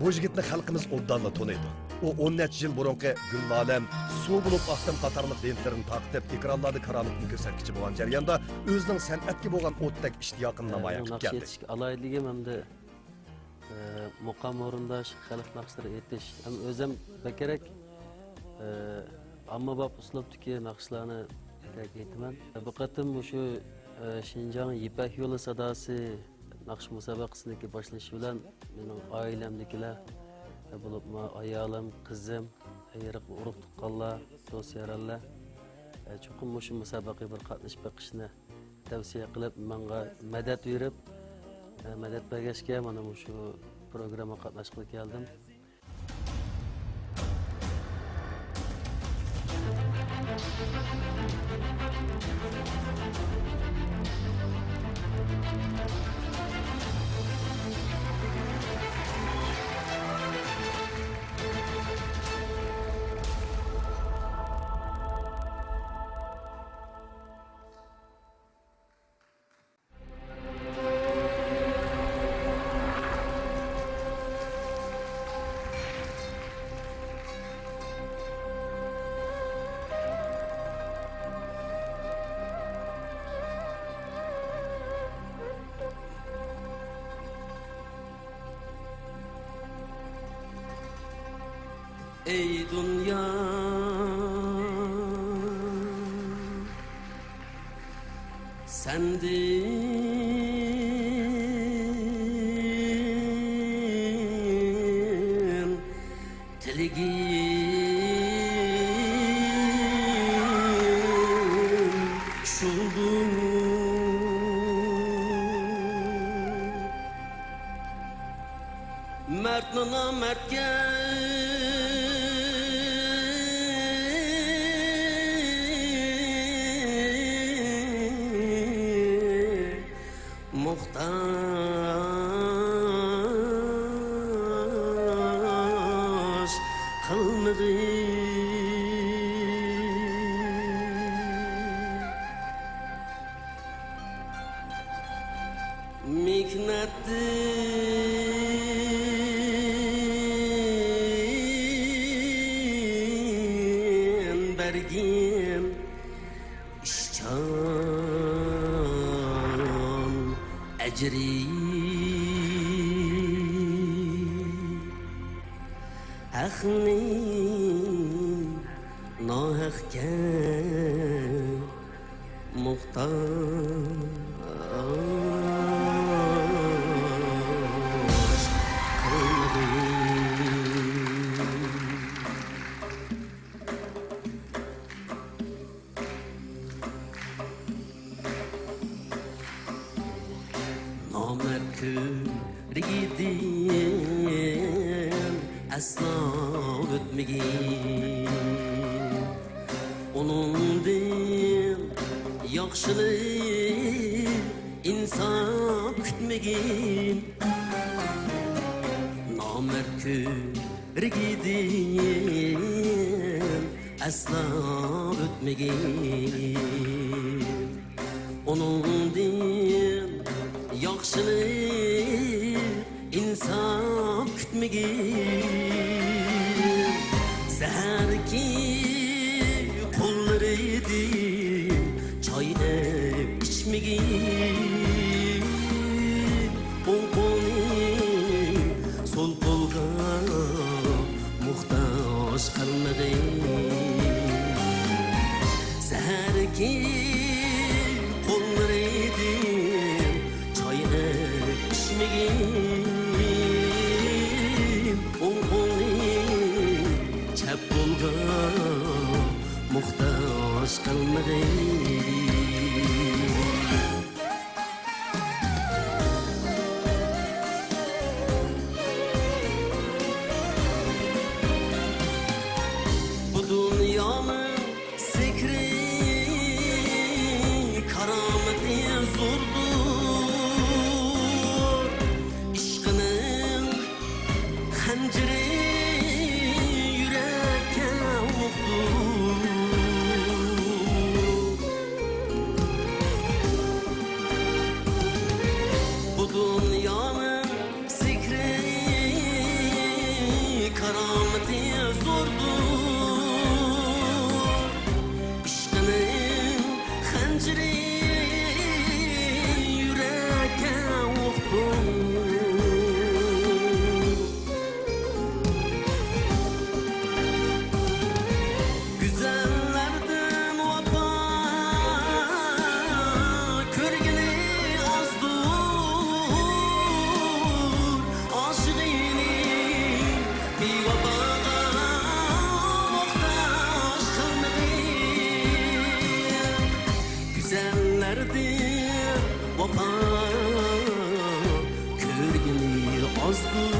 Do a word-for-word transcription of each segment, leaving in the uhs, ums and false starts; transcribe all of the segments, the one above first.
بۇ يىگىتنى خەلقىمىز ئوبدانلا تونۇيدۇ. ئۇ ئون نەچچە يىل بۇرۇنقى گۈلنالەم، سۇ بولۇپ ئاقتىم قاتارلىق لېنتىلىرىنى تارقىتىپ، ئېكرانلاردا كارامىتىنى كۆرسەتكۈچى بولغان جەرياندا، ئۆزىنىڭ سەنئەتكە بولغان ئوتتەك ئىشتىياقىنى نامايان قىلىپ كەلدى. ئە، ناخشا ئېيتىشكە ئالاھىدىلىكىم ھەمدە، ئە، مۇقام ئورۇنداش، خەلق ناخشىلىرى ئېيتىش، ھەم ئۆزۈم بەكرەك، ئە، ئاممىباب ئۇسلۇبتىكى ناخشىلارنى بەكرەك ئېيتىمەن. بۇ قېتىم مۇشۇ، ئە، شىنجاڭ يىپەك يولى ساداسى ناخشا مۇسابىقىسىنىڭكى باشلىنىشى بىلەن مېنىڭ ئائىلەمدىكىلەر، بولۇپمۇ ئايالىم، قىزىم، يېرىق ئۇرۇق-تۇغقانلار، دوست-يارانلار، چوقۇم مۇشۇ مۇسابىقىگە بىر قاتنىشىپ بېقىشنى تەۋسىيە قىلىپ، ماڭا مەدەت بېرىپ، مەدەت بەرگەچكە، مانا مۇشۇ پروگراممىغا قاتناشقىلى كەلدىم. ئەي دۇنيا، سەندىن تىلىگىم شۇدۇر. مەردمۇ نامەردكە موھتاج قىلمىغىن. مېھنەتتىن بەرگىن ئىشچان ئەجرى. ھەقنى ناھەقكە موھتاج قىلمىغىن. نامەرد كۆرۈكىدىن ئەسلا ئۆتمىگىن. ئۇنىڭدىن ياخشىلىق، ئىنساپ كۈتمىگىن. نامەرد كۆرۈكىدىن ئەسلا ئۆتمىگىن. ئۇنىڭدىن ياخشىلىق، ئىنساپ كۈتمىگىن. زەھەركى قوللىرىدىن چاي ئەپ ئىچمىگىن. ئوڭ قولنى سول قولغا موھتاج قىلمىغىن. زەھەركى قوللىرىدىن چاي ئىچمىگىن. ئوڭ قولنى چەپ قولغا موھتاج قىلمىغىن. بۇ دۇنيانىڭ سېھرى، كارامىتى زوردۇر. ئىشقىنىڭ خەنجىرى يۈرەككە ئوقتۇر. بۇ دۇنيانىڭ سېھرى، زوردۇر. ئىشقىنىڭ خەنجىرى يۈرەككە ئوقتۇر. گۈزەللەردىن ۋاپا كۆرگىنى ئازدۇر. ئاشىقىنى بىۋاپاغا موھتاج قىلمىغىن. گۈزەللەردىن ۋاپا كۆرگىنى ئازدۇر.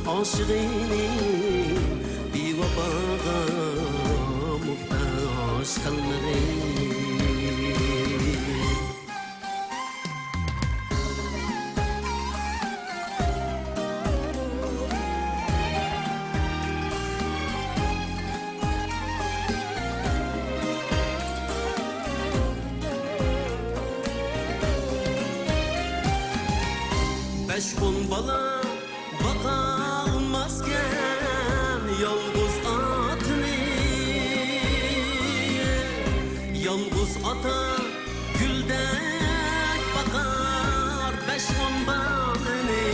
ئاشىقىنى بىۋاپاغا موھتاج قىلمىغىن. بەش-ئون بالا باقالماسكەن يالغۇز ئاتىنى. يالغۇز ئاتا گۈلدەك باقار بەش-ئون بالىنى.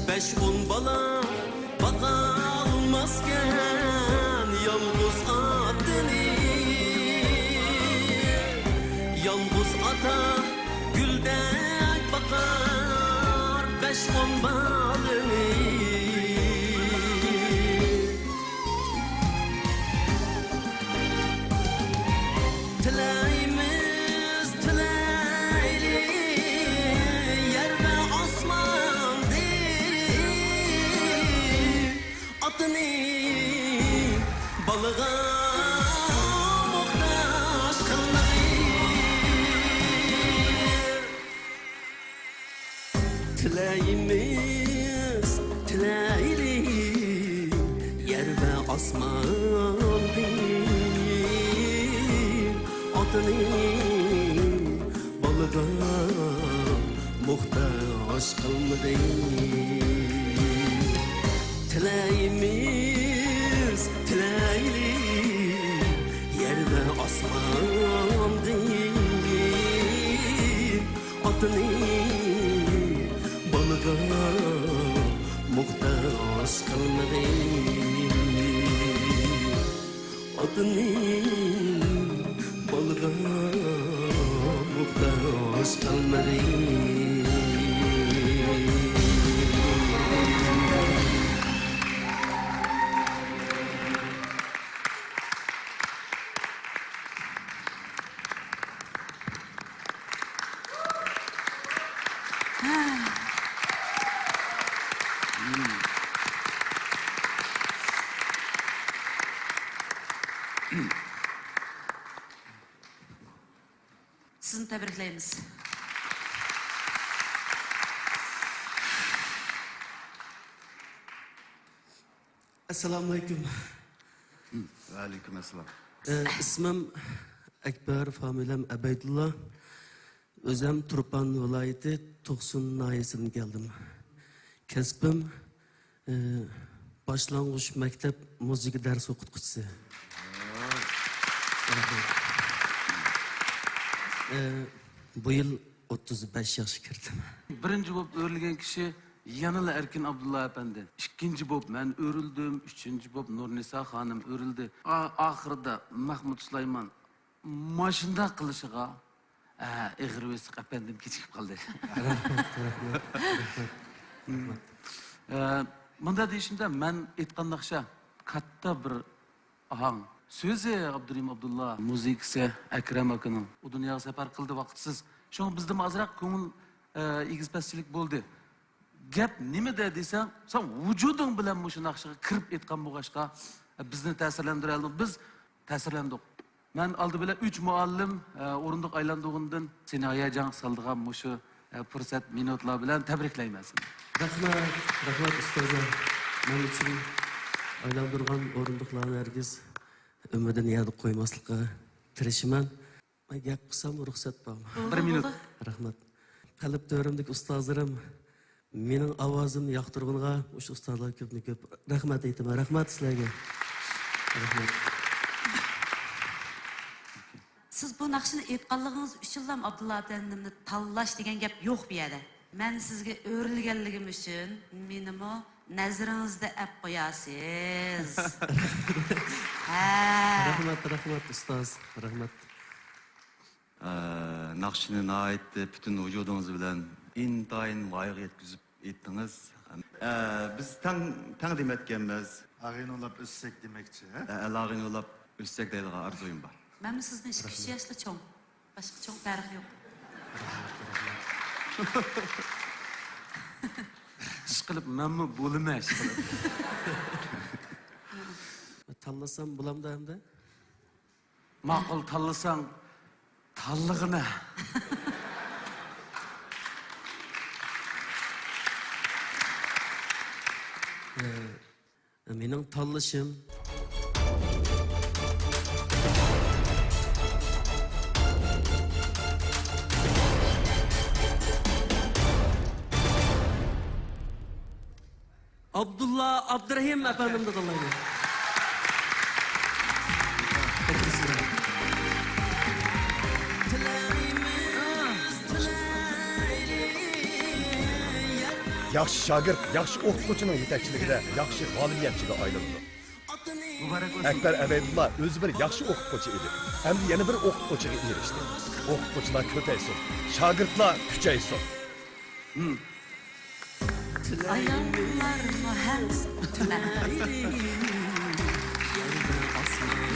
بەش-ئون بالا باقالماسكەن يالغۇز ئاتىنى. يالغۇز ئاتا گۈلدەك باقار بەش-ئون بالىنى. تىلەيمىز، تىلەيلى يەر ۋە ئاسماندىن، ئاتىنى بالىغا موھتاج قىلمىغىن. تىلەيمىز، تىلەيلى يەر ۋە ئاسماندىن، ئاتىنى بالىغا موھتاج قىلمىغىن. تىلەيمىز، تىلەيلى يەر ۋە ئاسماندىن، ئاتىنى بالىغا موھتاج قىلمىغىن. ئاتىنى بالىغا موھتاج قىلمىغىن. سىزنى تەبرىكلەيمىز. ئەسسالامۇئەلەيكۇم. ۋەئەلەيكۇم ئەسسالام. ئە، ئىسمىم ئەكبەر، فامىلەم ئەبەيدۇللا. ئۆزەم تۇرپان ۋىلايىتى توقسۇن ناھىيەسىدىن كەلدىم. كەسپىم، ئە، باشلانغۇچ مەكتەپ مۇزىكا دەرس ئوقۇتقۇچىسى. ئە، بۇ يىل ئوتتۇز بەش ياشقا كىردىم. بىرىنچى بولۇپ ئۆرۈلگەن كىشى يەنىلا ئەركىن ئابدۇللا ئەپەندى. ئىككىنچى بولۇپ مەن ئۆرۈلدۈم، ئۈچىنچى بولۇپ نۇرنىسا خانىم ئۆرۈلدى. ئا-، ئاخىرىدا مەھمۇت سۇلايمان ماشىنىدا قىلىشىغا، ئە، ئېغىر ۋېسىق ئەپەندىم كېچىكىپ قالدى. رەھمەت، رەھمەت، رەھمەت. ئە، مۇنداق دېيىشىمدە، مەن ئېيتقان ناخشا كاتتا بىر ئاھاڭ. سۆزى ئابدۇرېھىم ئابدۇللا، مۇزىكىسى ئەكرەم ئاكىنىڭ. ئۇ دۇنياغا سەپەر قىلدى ۋاقىتسىز. شۇڭا بىزدىمۇ ئازراق كۆڭۈل، ئە، ئېگىز-پەسچىلىك بولدى. گەپ نېمىدە دېسەڭ، سەن ۋۇجۇدۇڭ بىلەن مۇشۇ ناخشىغا كىرىپ ئېيتقان بولغاچقا، بىزنى تەسىرلەندۈرەلىدىڭ. بىز تەسىرلەندۇق. مەن ئالدى بىلەن ئۈچ مۇئەللىم، ئە، ئورۇندۇق ئايلاندۇرغىنىدىن سېنى ھاياجانغا سالىدىغان مۇشۇ، ئە، پۇرسەت، مىنۇتلار بىلەن تەبرىكلەيمەن سېنى. رەھمەت، رەھمەت ئۇستازلار. مەن ئۈچۈن ئايلاندۇرغان ئورۇندۇقلارنى ھەرگىز ئۈمىدىنى يەردە قويماسلىققا تىرىشىمەن. گەپ قىلسام رۇخسەت بارمۇ؟ بولىدۇ، بىر مىنۇت. بولىدۇ. رەھمەت. قەلب تۆرۈمدىكى ئۇستازلىرىم مېنىڭ ئاۋازىمنى ياقتۇرغىنىغا مۇشۇ ئۇستازلارغا كۆپتىن كۆپ رەھمەت ئېيتىمەن. رەھمەت سىلەرگە. رەھمەت. سىز بۇ ناخشىنى ئېيتقانلىقىڭىز ئۈچۈنلا ئابدۇللا ئەپەندىمنى تاللاش دېگەن گەپ يوق بۇ يەردە. مەن سىزگە ئۆرۈلگەنلىكىم ئۈچۈن مېنىمۇ نەزىرىڭىزدە ئەپ قويارسىز. ھە. رەھمەت، رەھمەت، ئۇستاز. رەھمەت. ئە، ناخشىنى ناھايىتى پۈتۈن ۋۇجۇدىڭىز بىلەن ئىنتايىن ۋايىغا يەتكۈزۈپ ئېيتتىڭىز. ئە، بىز تەڭ، تەڭ دېمەتكەنمىز. ئاغىنە ئويلاپ ئۆتسەك دېمەكچى، ھە؟ ئە، ئاغىنە ئويلاپ ئۆتسەك دەيدىغان ئارزۇيۇم بار. مەنمۇ سىزدىن ئىككى، ئۈچ ياشلا چوڭ. باشقا چوڭ پەرق يوق. ئىشقىلىپ مەنمۇ بولىمەن، ئىشقىلىپ. تاللىسام بولامدۇ ئەمدى؟ ماقۇل، تاللىساڭ تاللىغىنە. ئە، مېنىڭ تاللىشىم. ئابدۇللا ئابدۇرېھىم ئەپەندىمنى تاللايمەن. ياخشى شاگىرت ياخشى ئوقۇتقۇچىنىڭ يېتەكچىلىكىدە ياخشى غالىبىيەتچىگە ئايلىنىدۇ. ئەكبەر ئەبەيدۇللا ئۆزى بىر ياخشى ئوقۇتقۇچى ئىدى. ئەمدى يەنە بىر ئوقۇتقۇچىغا ئېرىشتى. ئوقۇتقۇچىلار كۆپەيسۇن، شاگىرتلار كۈچەيسۇن. ئاياللارمۇ ھەم تۈمەن.